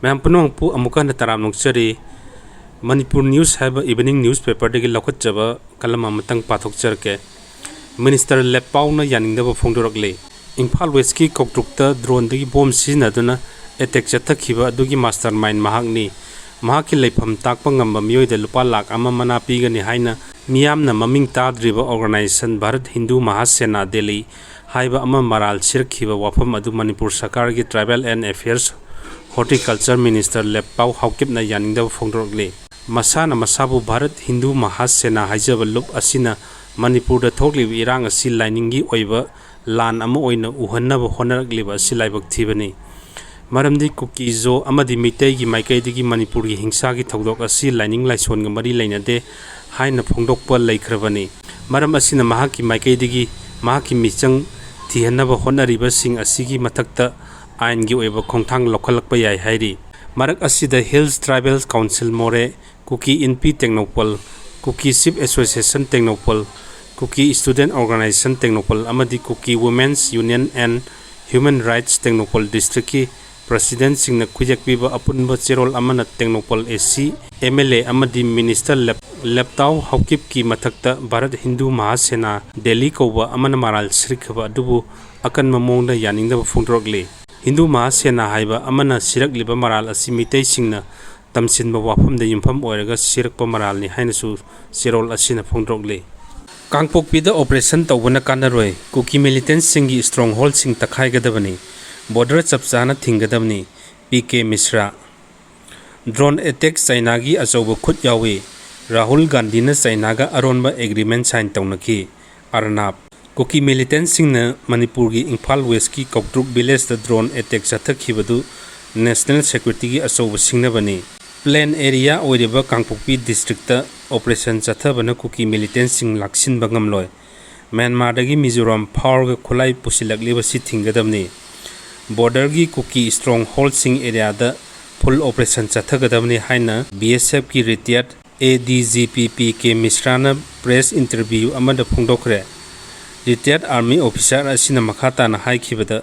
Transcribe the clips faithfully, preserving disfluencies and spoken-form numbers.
ꯃꯌꯥꯝ ꯄꯨꯝꯅꯃꯛꯄꯨ ꯑꯃꯨꯛꯀ ꯍꯟꯅ ꯇꯔꯥꯝꯅ ꯑꯣꯛꯆꯔꯤ꯫ ꯃꯅꯤꯄꯨꯔ ꯅ꯭ꯌꯨꯁ ꯍꯥꯏꯕ ꯏꯚꯤꯅꯤꯡ ꯅ꯭ꯌꯨꯁ ꯄꯦꯄꯔꯗꯒꯤ ꯂꯧꯈꯠꯆꯕ ꯀꯂꯝ ꯑꯃꯇꯪ ꯄꯥꯊꯣꯛꯆꯔꯛꯀꯦ꯫ ꯃꯤꯅꯤꯁꯇꯔ ꯂꯦꯞꯄꯥꯎꯅ ꯌꯥꯅꯤꯡꯗꯕ ꯐꯣꯡꯗꯣꯔꯛꯂꯤ꯫ ꯏꯝꯐꯥꯜ ꯋꯦꯁꯀꯤ ꯀꯧꯇ꯭ꯔꯨꯛꯇ ꯗ꯭ꯔꯣꯟꯗꯒꯤ ꯕꯣꯝ ꯁꯤꯖꯤꯟꯅꯗꯨꯅ ꯑꯦꯇꯦꯛ ꯆꯠꯊꯈꯤꯕ ꯑꯗꯨꯒꯤ ꯃꯥꯁꯇꯔ ꯃꯥꯏꯟ ꯃꯍꯥꯛꯅꯤ꯫ ꯃꯍꯥꯛꯀꯤ ꯂꯩꯐꯝ ꯇꯥꯛꯄ ꯉꯝꯕ ꯃꯤꯑꯣꯏꯗ ꯂꯨꯄꯥ ꯂꯥꯈ ꯑꯃ ꯃꯅꯥ ꯄꯤꯒꯅꯤ ꯍꯥꯏꯅ ꯃꯤꯌꯥꯝꯅ ꯃꯃꯤꯡ ꯇꯥꯗ꯭ꯔꯤꯕ ꯑꯣꯔꯒꯅꯥꯏꯖꯦꯁꯟ ꯚꯥꯔꯠ ꯍꯤꯟꯗꯨ ꯃꯍꯥꯁꯦꯅꯥ ꯗꯦꯜꯂꯤ ꯍꯥꯏꯕ ꯑꯃ ꯃꯔꯥꯜ ꯁꯤꯔꯛꯈꯤꯕ ꯋꯥꯐꯝ ꯑꯗꯨ ꯃꯅꯤꯄꯨꯔ ꯁꯔꯀꯥꯔꯒꯤ tribal and affairs horticulture minister ꯂꯦꯞꯄꯥꯎ ꯍꯥꯎꯀꯤꯞꯅ ꯌꯥꯅꯤꯡꯗꯕ ꯐꯣꯡꯗꯣꯔꯛꯂꯤ꯫ ꯃꯁꯥꯅ ꯃꯁꯥꯕꯨ ꯚꯥꯔꯠ ꯍꯤꯟꯗꯨ ꯃꯍꯥꯁꯦꯅꯥ ꯍꯥꯏꯖꯕ ꯂꯨꯞ ꯑꯁꯤꯅ ꯃꯅꯤꯄꯨꯔꯗ ꯊꯣꯛꯂꯤꯕ ꯏꯔꯥꯡ ꯑꯁꯤ ꯂꯥꯏꯅꯤꯡꯒꯤ ꯑꯣꯏꯕ ꯂꯥꯟ ꯑꯃ ꯑꯣꯏꯅ ꯎꯍꯟꯅꯕ ꯍꯣꯠꯅꯔꯛꯂꯤꯕ ꯑꯁꯤ ꯂꯥꯏꯕꯛ ꯊꯤꯕꯅꯤ꯫ ꯃꯔꯝꯗꯤ ꯀꯨꯀꯤ ꯖꯣ ꯑꯃꯗꯤ ꯃꯤꯇꯩꯒꯤ ꯃꯥꯏꯀꯩꯗꯒꯤ ꯃꯅꯤꯄꯨꯔꯒꯤ ꯍꯤꯡꯁꯥꯒꯤ ꯊꯧꯗꯣꯛ ꯑꯁꯤ ꯂꯥꯏꯅꯤꯡ ꯂꯥꯏꯁꯣꯟꯒ ꯃꯔꯤ ꯂꯩꯅꯗꯦ ꯍꯥꯏꯅ ꯐꯣꯡꯗꯣꯛꯄ ꯂꯩꯈ꯭ꯔꯕꯅꯤ꯫ ꯃꯔꯝ ꯑꯁꯤꯅ ꯃꯍꯥꯛꯀꯤ ꯃꯥꯏꯀꯩꯗꯒꯤ ꯃꯍꯥꯛꯀꯤ ꯃꯤꯆꯪ ꯊꯤꯍꯟꯅꯕ ꯍꯣꯠꯅꯔꯤꯕꯁꯤꯡ ꯑꯁꯤꯒꯤ ꯃꯊꯛꯇ ꯑꯥꯏꯟꯒꯤ ꯑꯣꯏꯕ ꯈꯣꯡꯊꯥꯡ ꯂꯧꯈꯠꯂꯛꯄ ꯌꯥꯏ ꯍꯥꯏꯔꯤ꯫ ꯃꯔꯛ ꯑꯁꯤꯗ hills tribal council Moreh, Kuki Inpi Tengnoupal, Kuki chief association Tengnoupal, Kuki student organisation Tengnoupal ꯑꯃꯗꯤ Kuki women's union and human rights Tengnoupal ꯗꯤꯁꯇ꯭ꯔꯤꯛꯀꯤ ꯄ꯭ꯔꯁꯤꯗꯦꯟꯠꯁꯤꯡꯅ ꯈꯨꯌꯦꯛ ꯄꯤꯕ ꯑꯄꯨꯟꯕ ꯆꯦꯔꯣꯜ ꯑꯃꯅ ꯇꯦꯡꯅꯧꯄꯜ ꯑꯦ ꯁꯤ ꯑꯦꯝ ꯑꯦꯜ ꯑꯦ ꯑꯃꯗꯤ ꯃꯤꯅꯤꯁꯇꯔ ꯂꯦꯞ-, ꯂꯦꯞꯇꯥꯎ ꯍꯥꯎꯀꯤꯞꯀꯤ ꯃꯊꯛꯇ ꯚꯥꯔꯠ ꯍꯤꯟꯗꯨ ꯃꯍꯥꯁꯦꯅꯥ ꯗꯦꯜꯂꯤ ꯀꯧꯕ ꯑꯃꯅ ꯃꯔꯥꯜ ꯁꯤꯔꯛꯈꯤꯕ ꯑꯗꯨꯕꯨ ꯑꯀꯟꯕ ꯃꯑꯣꯡꯗ ꯌꯥꯅꯤꯡꯗꯕ ꯐꯣꯡꯗꯣꯔꯛꯂꯤ꯫ ꯍꯤꯟꯗꯨ ꯃꯍꯥꯁꯦꯅꯥ ꯍꯥꯏꯕ ꯑꯃꯅ ꯁꯤꯔꯛꯂꯤꯕ ꯃꯔꯥꯜ ꯑꯁꯤ ꯃꯤꯇꯩꯁꯤꯡꯅ ꯇꯝꯁꯤꯟꯕ ꯋꯥꯐꯝꯗ ꯌꯨꯝꯐꯝ ꯑꯣꯏꯔꯒ ꯁꯤꯔꯛꯄ ꯃꯔꯥꯜꯅꯤ ꯍꯥꯏꯅꯁꯨ ꯆꯦꯔꯣꯜ ꯑꯁꯤꯅ ꯐꯣꯡꯗꯣꯔꯛꯂꯤ꯫ ꯀꯥꯡꯄꯣꯛꯄꯤꯗ ꯑꯣꯄꯔꯦꯁꯟ ꯇꯧꯕꯅ ꯀꯥꯟꯅꯔꯣꯏ, ꯀꯨꯀꯤ ꯃꯤꯂꯤꯇꯦꯟꯠꯁꯤꯡꯒꯤ ꯁ꯭ꯇ꯭ꯔꯣꯡ ꯍꯣꯜꯁꯤꯡ ꯇꯛꯈꯥꯏꯒꯗꯕꯅꯤ, ꯕꯣꯔꯗꯔ ꯆꯞ ꯆꯥꯅ ꯊꯤꯡꯒꯗꯕꯅꯤ, ꯄꯤ ꯀꯦ ꯃꯤꯁ꯭ꯔꯥ꯫ ꯗ꯭ꯔꯣꯟ ꯑꯦꯇꯦꯛ ꯆꯥꯏꯅꯥꯒꯤ ꯑꯆꯧꯕ ꯈꯨꯠ ꯌꯥꯎꯏ, ꯔꯥꯍꯨꯜ ꯒꯥꯟꯙꯤꯅ ꯆꯥꯏꯅꯥꯒ ꯑꯔꯣꯟꯕ ꯑꯦꯒ꯭ꯔꯤꯃꯦꯟ ꯁꯥꯏꯟ ꯇꯧꯅꯈꯤ, ꯑꯔꯅꯥꯕ꯫ ꯀꯨꯀꯤ ꯃꯤꯂꯤꯇꯦꯟꯠꯁꯤꯡꯅ ꯃꯅꯤꯄꯨꯔꯒꯤ ꯏꯝꯐꯥꯜ ꯋꯦꯁꯀꯤ ꯀꯧꯇ꯭ꯔꯨꯛ ꯚꯤꯂꯦꯖꯇ ꯗ꯭ꯔꯣꯟ ꯑꯦꯇꯦꯛ ꯆꯠꯊꯈꯤꯕꯗꯨ ꯅꯦꯁꯅꯦꯜ ꯁꯦꯀ꯭ꯌꯨꯔꯤꯇꯤꯒꯤ ꯑꯆꯧꯕ ꯁꯤꯡꯅꯕꯅꯤ꯫ ꯄ꯭ꯂꯦꯟ ꯑꯦꯔꯤꯌꯥ ꯑꯣꯏꯔꯤꯕ ꯀꯥꯡꯄꯣꯛꯄꯤ ꯗꯤꯁꯇ꯭ꯔꯤꯛꯇ ꯑꯣꯄꯔꯦꯁꯟ ꯆꯠꯊꯕꯅ ꯀꯨꯀꯤ ꯃꯤꯂꯤꯇꯦꯟꯠꯁꯤꯡ ꯂꯥꯛꯁꯤꯟꯕ ꯉꯝꯂꯣꯏ꯫ ꯃ꯭ꯌꯥꯟꯃꯥꯔꯗꯒꯤ ꯃꯤꯖꯣꯔꯥꯝ ꯐꯥꯎꯔꯒ ꯈꯨꯠꯂꯥꯏ ꯄꯨꯁꯤꯜꯂꯛꯂꯤꯕꯁꯤ ꯊꯤꯡꯒꯗꯕꯅꯤ꯫ ꯕꯣꯔꯗꯔꯒꯤ ꯀꯨꯀꯤ ꯁ꯭ꯇ꯭ꯔꯣꯡ ꯍꯣꯜꯁꯤꯡ ꯑꯦꯔꯤꯌꯥꯗ ꯐꯨꯜ ꯑꯣꯄꯔꯦꯁꯟ ꯆꯠꯊꯒꯗꯕꯅꯤ ꯍꯥꯏꯅ ꯕꯤ ꯑꯦꯁ ꯑꯦꯐꯀꯤ retired A D G P P K ꯃꯤꯁ꯭ꯔꯥꯅ ꯄ꯭ꯔꯦꯁ ꯏꯟꯇꯔꯚ꯭ꯌꯨ ꯑꯃꯗ ꯐꯣꯡꯗꯣꯛꯈ꯭ꯔꯦ꯫ ꯔꯤꯇꯥꯌꯔꯗ ꯑꯥꯔꯃꯤ ꯑꯣꯐꯤꯁꯥꯔ ꯑꯁꯤꯅ ꯃꯈꯥ ꯇꯥꯅ ꯍꯥꯏꯈꯤꯕꯗ,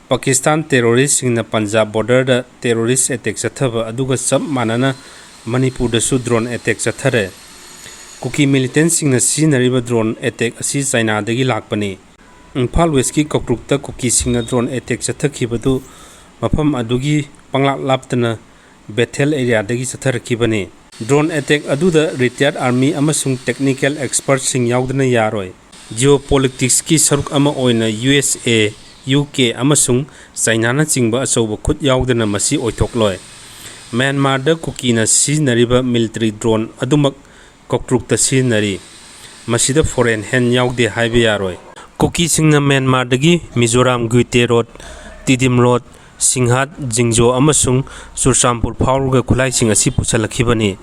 ꯄꯥꯀꯤꯁꯇꯥꯟ ꯇꯦꯔꯣꯔꯤꯁꯁꯤꯡꯅ ꯄꯟꯖꯥꯕ ꯕꯣꯔꯗꯔꯗ ꯇꯦꯔꯣꯔꯤꯁ ꯑꯦꯇꯦꯛ ꯆꯠꯊꯕ ꯑꯗꯨꯒ ꯆꯞ ꯃꯥꯟꯅꯅ ꯃꯅꯤꯄꯨꯔꯗꯁꯨ ꯗ꯭ꯔꯣꯟ ꯑꯦꯇꯦꯛ ꯆꯠꯊꯔꯦ꯫ ꯀꯨꯀꯤ ꯃꯤꯂꯤꯇꯦꯟꯁꯁꯤꯡꯅ ꯁꯤꯖꯤꯟꯅꯔꯤꯕ ꯗ꯭ꯔꯣꯟ ꯑꯦꯇꯦꯛ ꯑꯁꯤ ꯆꯥꯏꯅꯥꯗꯒꯤ ꯂꯥꯛꯄꯅꯤ꯫ ꯏꯝꯐꯥꯜ ꯋꯦꯁꯀꯤ ꯀꯧꯇ꯭ꯔꯨꯛꯇ ꯀꯨꯀꯤꯁꯤꯡꯅ ꯗ꯭ꯔꯣꯟ ꯑꯦꯇꯦꯛ ꯆꯠꯊꯈꯤꯕꯗꯨ ꯃꯐꯝ ꯑꯗꯨꯒꯤ ꯄꯪꯂꯥꯞ ꯂꯥꯞꯇꯅ ꯕꯦꯊꯦꯜ ꯑꯦꯔꯤꯌꯥꯗꯒꯤ ꯆꯠꯊꯔꯛꯈꯤꯕꯅꯤ꯫ ꯗ꯭ꯔꯣꯟ ꯑꯦꯇꯦꯛ ꯑꯗꯨꯗ ꯔꯤꯇꯥꯌꯔ ꯑꯥꯔꯃꯤ ꯑꯃꯁꯨꯡ ꯇꯦꯛꯅꯤꯀꯦꯜ ꯑꯦꯛꯁꯄꯔꯠꯁꯤꯡ ꯌꯥꯎꯗꯅ ꯌꯥꯔꯣꯏ꯫ ꯖꯤꯑꯣꯄꯣꯂꯤꯇꯤꯛꯁꯀꯤ ꯁꯔꯨꯛ ꯑꯃ ꯑꯣꯏꯅ ꯌꯨ ꯑꯦꯁ ꯑꯦ, ꯌꯨ ꯀꯦ ꯑꯃꯁꯨꯡ ꯆꯥꯏꯅꯥꯅꯆꯤꯡꯕ ꯑꯆꯧꯕ ꯈꯨꯠ ꯌꯥꯎꯗꯅ ꯃꯁꯤ ꯑꯣꯏꯊꯣꯛꯂꯣꯏ꯫ ꯃ꯭ꯌꯥꯟꯃꯥꯔꯗ ꯀꯨꯀꯤꯅ ꯁꯤꯖꯤꯟꯅꯔꯤꯕ ꯃꯤꯂꯤꯇꯔꯤ ꯗ꯭ꯔꯣꯟ ꯑꯗꯨꯃꯛ ꯀꯧꯇ꯭ꯔꯨꯛꯇ ꯁꯤꯖꯤꯟꯅꯔꯤ꯫ ꯃꯁꯤꯗ ꯐꯣꯔꯦꯟ ꯍꯦꯟ ꯌꯥꯎꯗꯦ ꯍꯥꯏꯕ ꯌꯥꯔꯣꯏ꯫ ꯀꯨꯀꯤꯁꯤꯡꯅ ꯃ꯭ꯌꯥꯟꯃꯥꯔꯗꯒꯤ ꯃꯤꯖꯣꯔꯥꯝ ꯒꯨꯏꯇꯦ ꯔꯣꯗ, ꯇꯤꯗꯤꯝ ꯔꯣꯗ, ꯁꯤꯡꯍꯥꯠ, ꯖꯤꯡꯖꯣ ꯑꯃꯁꯨꯡ ꯆꯨꯔꯆꯥꯟꯄꯨꯔ ꯐꯥꯎꯔꯒ ꯈꯨꯠꯂꯥꯏꯁꯤꯡ ꯑꯁꯤ ꯄꯨꯁꯜꯂꯛꯈꯤꯕꯅꯤ꯫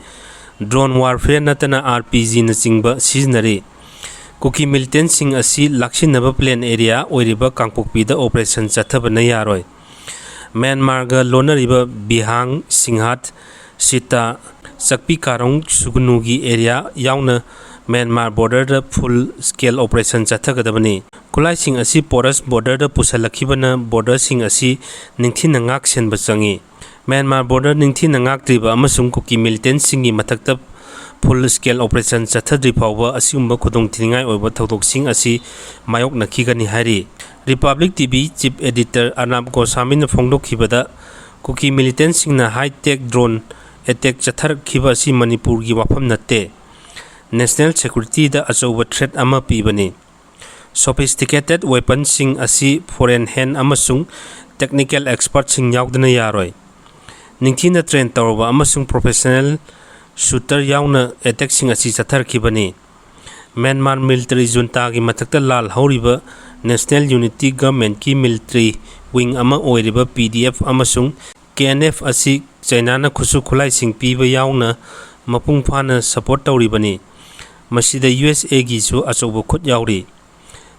ꯗ꯭ꯔꯣꯟ ꯋꯥꯔꯐꯦꯌꯔ ꯅꯠꯇꯅ ꯑꯥꯔ ꯄꯤ ꯖꯤꯅꯆꯤꯡꯕ ꯁꯤꯖꯤꯟꯅꯔꯤ꯫ ꯀꯨꯀꯤ ꯃꯤꯂꯤꯇꯦꯟꯁꯤꯡ ꯑꯁꯤ ꯂꯥꯛꯁꯤꯟꯅꯕ ꯄ꯭ꯂꯦꯟ ꯑꯦꯔꯤꯌꯥ ꯑꯣꯏꯔꯤꯕ ꯀꯥꯡꯄꯣꯛꯄꯤꯗ ꯑꯣꯄꯔꯦꯁꯟ ꯆꯠꯊꯕꯅ ꯌꯥꯔꯣꯏ꯫ ꯃ꯭ꯌꯥꯟꯃꯥꯔꯒ ꯂꯣꯟꯅꯔꯤꯕ ꯕꯤꯍꯥꯡ, ꯁꯤꯡꯍꯥꯠ, ꯁꯤꯇꯥ, ꯆꯛꯄꯤ ꯀꯥꯔꯣꯡ ꯁꯨꯒꯅꯨꯒꯤ ꯑꯦꯔꯤꯌꯥ ꯌꯥꯎꯅ ꯃ꯭ꯌꯥꯟꯃꯥꯔ ꯕꯣꯔꯗꯔꯗ ꯐꯨꯜ ꯁ꯭ꯀꯦꯜ ꯑꯣꯄꯔꯦꯁꯟ ꯆꯠꯊꯒꯗꯕꯅꯤ꯫ ꯈꯨꯠꯂꯥꯏꯁꯤꯡ ꯑꯁꯤ ꯄꯣꯔꯁ ꯕꯣꯔꯗꯔꯗ ꯄꯨꯁꯜꯂꯛꯈꯤꯕꯅ ꯕꯣꯔꯗꯔꯁꯤꯡ ꯑꯁꯤ ꯅꯤꯡꯊꯤꯅ ꯉꯥꯛ ꯁꯦꯟꯕ ꯆꯪꯏ꯫ ꯃ꯭ꯌꯥꯟꯃꯥꯔ ꯕꯣꯔꯗꯔ ꯅꯤꯡꯊꯤꯅ ꯉꯥꯛꯇ꯭ꯔꯤꯕ ꯑꯃꯁꯨꯡ ꯀꯨꯀꯤ ꯃꯤꯂꯤꯇꯦꯟꯁꯤꯡꯒꯤ ꯃꯊꯛꯇ ꯐꯨꯜ ꯁ꯭ꯀꯦꯜ ꯑꯣꯄꯔꯦꯁꯟ ꯆꯠꯊꯗ꯭ꯔꯤ ꯐꯥꯎꯕ ꯑꯁꯤꯒꯨꯝꯕ ꯈꯨꯗꯣꯡꯊꯤꯅꯤꯡꯉꯥꯏ ꯑꯣꯏꯕ ꯊꯧꯗꯣꯛꯁꯤꯡ ꯑꯁꯤ ꯃꯥꯌꯣꯛꯅꯈꯤꯒꯅꯤ ꯍꯥꯏꯔꯤ꯫ Republic T V chief editor Arnab ꯒꯣꯁꯥꯃꯤꯅ ꯐꯣꯡꯗꯣꯛꯈꯤꯕꯗ, ꯀꯨꯀꯤ ꯃꯤꯂꯤꯇꯦꯟꯁꯤꯡꯅ ꯍꯥꯏ-ꯇꯦꯛ ꯗ꯭ꯔꯣꯟ ꯑꯦꯇꯦꯛ ꯆꯠꯊꯔꯛꯈꯤꯕ ꯑꯁꯤ ꯃꯅꯤꯄꯨꯔꯒꯤ ꯋꯥꯐꯝ ꯅꯠꯇꯦ꯫ ꯅꯦꯁꯅꯦꯜ ꯁꯦꯀ꯭ꯌꯨꯔꯤꯇꯤꯗ ꯑꯆꯧꯕ ꯊ꯭ꯔꯦꯠ ꯑꯃ ꯄꯤꯕꯅꯤ꯫ ꯁꯣꯐꯤꯁꯇꯤꯀꯦꯇꯦꯗ ꯋꯦꯄꯟꯁꯤꯡ ꯑꯁꯤ ꯐꯣꯔꯦꯟ ꯍꯦꯟ ꯑꯃꯁꯨꯡ ꯇꯦꯛꯅꯤꯀꯦꯜ ꯑꯦꯛꯁꯄꯔꯠꯁꯤꯡ ꯌꯥꯎꯗꯅ ꯌꯥꯔꯣꯏ꯫ ꯅꯤꯡꯊꯤꯅ ꯇ꯭ꯔꯦꯟ ꯇꯧꯔꯕ ꯑꯃꯁꯨꯡ ꯄ꯭ꯔꯣꯐꯦꯁꯅꯦꯜ ꯁꯨꯇꯔ ꯌꯥꯎꯅ ꯑꯦꯇꯦꯛꯁꯤꯡ ꯑꯁꯤ ꯆꯠꯊꯔꯛꯈꯤꯕꯅꯤ꯫ ꯃ꯭ꯌꯥꯟꯃꯥꯔ ꯃꯤꯂꯤꯇꯔꯤ ꯖꯨꯟꯇꯥꯒꯤ ꯃꯊꯛꯇ ꯂꯥꯜ ꯍꯧꯔꯤꯕ ꯅꯦꯁꯅꯦꯜ ꯌꯨꯅꯤꯇꯤ ꯒꯚꯔꯟꯃꯦꯟꯠꯀꯤ ꯃꯤꯂꯤꯇꯔꯤ ꯋꯤꯡ ꯑꯃ ꯑꯣꯏꯔꯤꯕ ꯄꯤ ꯗꯤ ꯑꯦꯐ ꯑꯃꯁꯨꯡ ꯀꯦ ꯑꯦꯟ ꯑꯦꯐ ꯑꯁꯤ ꯆꯥꯏꯅꯥꯅ ꯈꯨꯠꯁꯨ ꯈꯨꯠꯂꯥꯏꯁꯤꯡ ꯄꯤꯕ ꯌꯥꯎꯅ ꯃꯄꯨꯡ ꯐꯥꯅ ꯁꯄꯣꯔꯠ ꯇꯧꯔꯤꯕꯅꯤ꯫ ꯃꯁꯤꯗ ꯌꯨ ꯑꯦꯁ ꯑꯦꯒꯤꯁꯨ ꯑꯆꯧꯕ ꯈꯨꯠ ꯌꯥꯎꯔꯤ꯫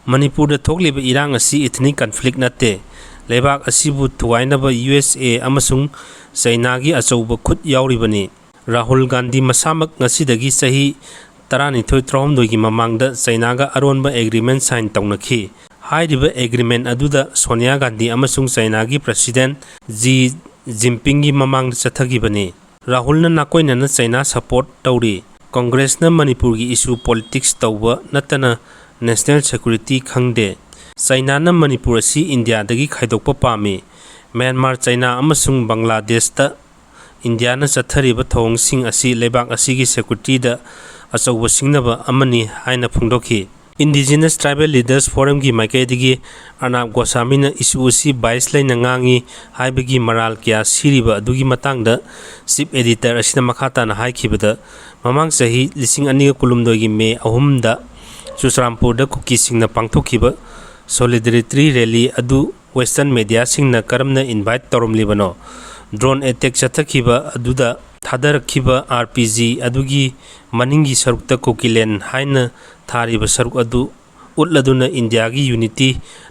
ꯃꯅꯤꯄꯨꯔꯗ ꯊꯣꯛꯂꯤꯕ ꯏꯔꯥꯡ ꯑꯁꯤ ꯏꯊꯅꯤꯛ ꯀꯟꯐ꯭ꯂꯤꯛ ꯅꯠꯇꯦ꯫ ꯂꯩꯕꯥꯛ ꯑꯁꯤꯕꯨ ꯊꯨꯒꯥꯏꯅꯕ ꯌꯨ ꯑꯦꯁ ꯑꯦ ꯑꯃꯁꯨꯡ ꯆꯥꯏꯅꯥꯒꯤ ꯑꯆꯧꯕ ꯈꯨꯠ ꯌꯥꯎꯔꯤꯕꯅꯤ꯫ ꯔꯥꯍꯨꯜ ꯒꯥꯟꯙꯤ ꯃꯁꯥꯃꯛ ꯉꯁꯤꯗꯒꯤ ꯆꯍꯤ ꯇꯔꯥꯅꯤꯊꯣꯏ ꯇꯔꯥꯍꯨꯝꯗꯣꯏꯒꯤ ꯃꯃꯥꯡꯗ ꯆꯥꯏꯅꯥꯒ ꯑꯔꯣꯟꯕ ꯑꯦꯒ꯭ꯔꯤꯃꯦꯟ ꯁꯥꯏꯟ ꯇꯧꯅꯈꯤ꯫ ꯍꯥꯏꯔꯤꯕ ꯑꯦꯒ꯭ꯔꯤꯃꯦꯟ ꯑꯗꯨꯗ ꯁꯣꯅꯤꯌꯥ ꯒꯥꯟꯙꯤ ꯑꯃꯁꯨꯡ ꯆꯩꯅꯥꯒꯤ ꯄ꯭ꯔꯁꯤꯗꯦꯟ ꯖꯤ ꯖꯤꯟꯄꯤꯡꯒꯤ ꯃꯃꯥꯡꯗ ꯆꯠꯊꯈꯤꯕꯅꯤ꯫ ꯔꯥꯍꯨꯜꯅ ꯅꯥꯀꯣꯏꯅꯅ ꯆꯩꯅꯥ ꯁꯄꯣꯔꯠ ꯇꯧꯔꯤ꯫ ꯀꯣꯡꯒ꯭ꯔꯦꯁꯅ ꯃꯅꯤꯄꯨꯔꯒꯤ ꯏꯁꯨ ꯄꯣꯂꯤꯇꯤꯛꯁ ꯇꯧꯕ ꯅꯠꯇꯅ ꯅꯦꯁꯅꯦꯜ ꯁꯦꯀ꯭ꯌꯨꯔꯤꯇꯤ ꯈꯪꯗꯦ꯫ ꯆꯩꯅꯥꯅ ꯃꯅꯤꯄꯨꯔ ꯑꯁꯤ ꯏꯟꯗꯤꯌꯥꯗꯒꯤ ꯈꯥꯏꯗꯣꯛꯄ ꯄꯥꯝꯃꯤ꯫ ꯃ꯭ꯌꯥꯟꯃꯥꯔ, ꯆꯩꯅꯥ ꯑꯃꯁꯨꯡ ꯕꯪꯒ꯭ꯂꯥꯗꯦꯁꯇ ꯏꯟꯗꯤꯌꯥꯅ ꯆꯠꯊꯔꯤꯕ ꯊꯧꯑꯣꯡꯁꯤꯡ ꯑꯁꯤ ꯂꯩꯕꯥꯛ ꯑꯁꯤꯒꯤ ꯁꯦꯀ꯭ꯌꯨꯔꯤꯇꯤꯗ ꯑꯆꯧꯕ ꯁꯤꯡꯅꯕ ꯑꯃꯅꯤ ꯍꯥꯏꯅ ꯐꯣꯡꯗꯣꯛꯈꯤ꯫ Indigenous Tribal Leaders Forumꯒꯤ ꯃꯥꯏꯀꯩꯗꯒꯤ ꯑꯔꯅꯥꯕ ꯒꯣꯁꯥꯃꯤꯅ ꯏꯁꯨ ꯑꯁꯤ ꯕꯥꯏꯁ ꯂꯩꯅ ꯉꯥꯡꯉꯤ ꯍꯥꯏꯕꯒꯤ ꯃꯔꯥꯜ ꯀꯌꯥ ꯁꯤꯔꯤꯕ ꯑꯗꯨꯒꯤ ꯃꯇꯥꯡꯗ ꯆꯤꯐ ꯑꯦꯗꯤꯇꯔ ꯑꯁꯤꯅ ꯃꯈꯥ ꯇꯥꯅ ꯍꯥꯏꯈꯤꯕꯗ, ꯃꯃꯥꯡ ꯆꯍꯤ ꯂꯤꯁꯤꯡ ꯑꯅꯤꯒ ꯀꯨꯟꯍꯨꯝꯗꯣꯏꯒꯤ ꯃꯦ ꯑꯍꯨꯝꯗ ꯆꯨꯔꯆꯥꯟꯄꯨꯔꯗ ꯀꯨꯀꯤꯁꯤꯡꯅ ꯄꯥꯡꯊꯣꯛꯈꯤꯕ ꯁꯣꯂꯤꯗꯔꯤꯇꯤ ꯔꯦꯂꯤ ꯑꯗꯨ ꯋꯦꯁꯇꯔꯟ ꯃꯦꯗꯤꯌꯥꯁꯤꯡꯅ ꯀꯔꯝꯅ ꯏꯟꯚꯥꯏꯠ ꯇꯧꯔꯝꯂꯤꯕꯅꯣ? ꯗ꯭ꯔꯣꯟ ꯑꯦꯇꯦꯛ ꯆꯠꯊꯈꯤꯕ ꯑꯗꯨꯗ ꯊꯥꯗꯔꯛꯈꯤꯕ ꯑꯥꯔ ꯄꯤ ꯖꯤ ꯑꯗꯨꯒꯤ ꯃꯅꯤꯡꯒꯤ ꯁꯔꯨꯛꯇ ꯀꯨꯀꯤꯂꯦꯟ ꯍꯥꯏꯅ ꯊꯥꯔꯤꯕ ꯁꯔꯨꯛ ꯑꯗꯨ ꯎꯠꯂꯗꯨꯅ ꯏꯟꯗꯤꯌꯥꯒꯤ ꯌꯨꯅꯤꯇꯤ,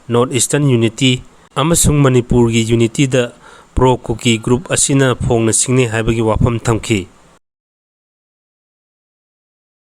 ꯅꯣꯔꯠ ꯏꯁꯇꯔꯟ ꯌꯨꯅꯤꯇꯤ ꯑꯃꯁꯨꯡ ꯃꯅꯤꯄꯨꯔꯒꯤ ꯌꯨꯅꯤꯇꯤꯗ ꯄ꯭ꯔꯣ ꯀꯨꯀꯤ ꯒ꯭ꯔꯨꯞ ꯑꯁꯤꯅ ꯐꯣꯡꯅ ꯁꯤꯡꯅꯩ ꯍꯥꯏꯕꯒꯤ ꯋꯥꯐꯝ ꯊꯝꯈꯤ꯫